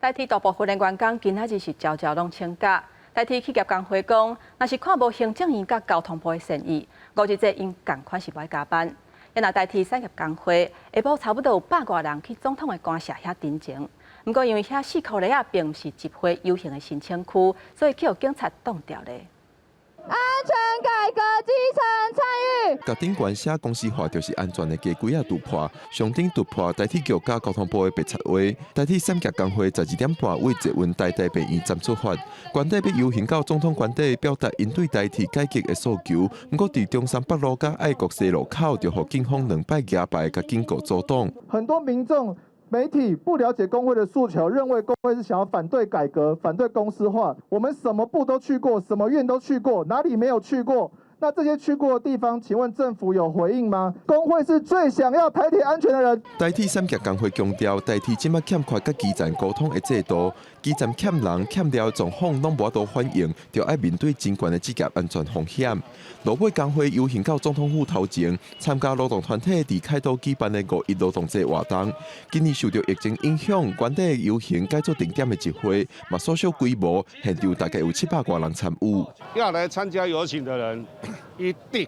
台鐵大部分的員工今仔日是齊齊攏請假。台鐵企業工會講，若是看無行政院佮交通部的善意，五日節𪜶仝款是無愛加班。啊若台鐵產業工會下晡差不多有百外人去總統的官舍遐陳情。毋過因為遐四箍犁仔並毋是集會遊行的申請區，所以去予警察擋牢咧。安全改革基層參與。共頂懸寫公司化就是安全的家規仔突破，上頂突破台鐵局佮交通部的白賊話。台鐵產業工會12點半為捷運台大病院站出發，官邸欲遊行到總統官邸，表達𪜶對台鐵改革的訴求。毋過佇中山北路佮愛國西路口，就予警方兩擺舉牌共警告阻擋。很多民眾、媒體不了解工會的訴求，認為工會是想要反對改革、反對公司化。我們什麼部都去過，什麼院都去過，哪裡沒有去過？那這些去過的地方，請問政府有回應嗎？工會是最想要台鐵安全的人。台鐵產業工會強調，台鐵這馬欠缺佮基層溝通的制度，基層欠人欠料狀況攏無法度反映，就愛面對真懸的職業安全風險。落尾工會遊行到總統府頭前，參加勞動團體佇凱道舉辦的五一勞動節活動。今年受著疫情影響，原底的遊行改做定點的集會，嘛縮小規模，現場大概有七百外人參與。要來參加遊行的人，一定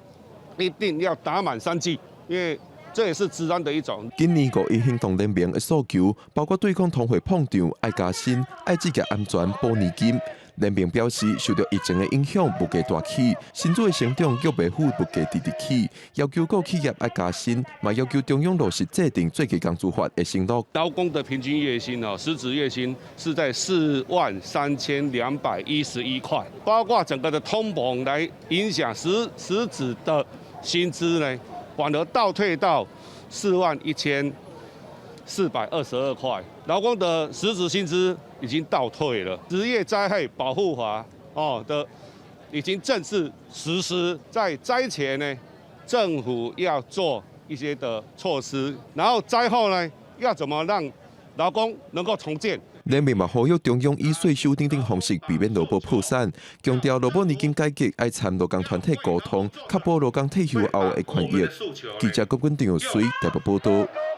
一定要打滿三劑，因為這也是資安的一種。今年五一行動聯盟的訴求，包括對抗通貨膨脹、愛加薪、愛職業安全補年金。聯盟表示，受著疫情的影響，物價大起，薪資的成長卻袂赴物價直直起，要求各企業愛加薪，嘛要求中央落實制定最低工資法的承諾。勞工的平均月薪哦，實質月薪是在43,211塊，包括整個的通膨來影響實質的薪資呢，反而倒退到41,422塊，勞工的實質薪資已經倒退了。職業災害保護法哦的已經正式實施，在災前呢，政府要做一些的措施，然後災後呢，要怎麼讓勞工能夠重建？聯盟嘛呼籲中央以稅收等等方式避免勞保破產，強調勞保年金改革愛參勞工團體溝通，確保勞工退休後的權益。記者郭君張水台北報道。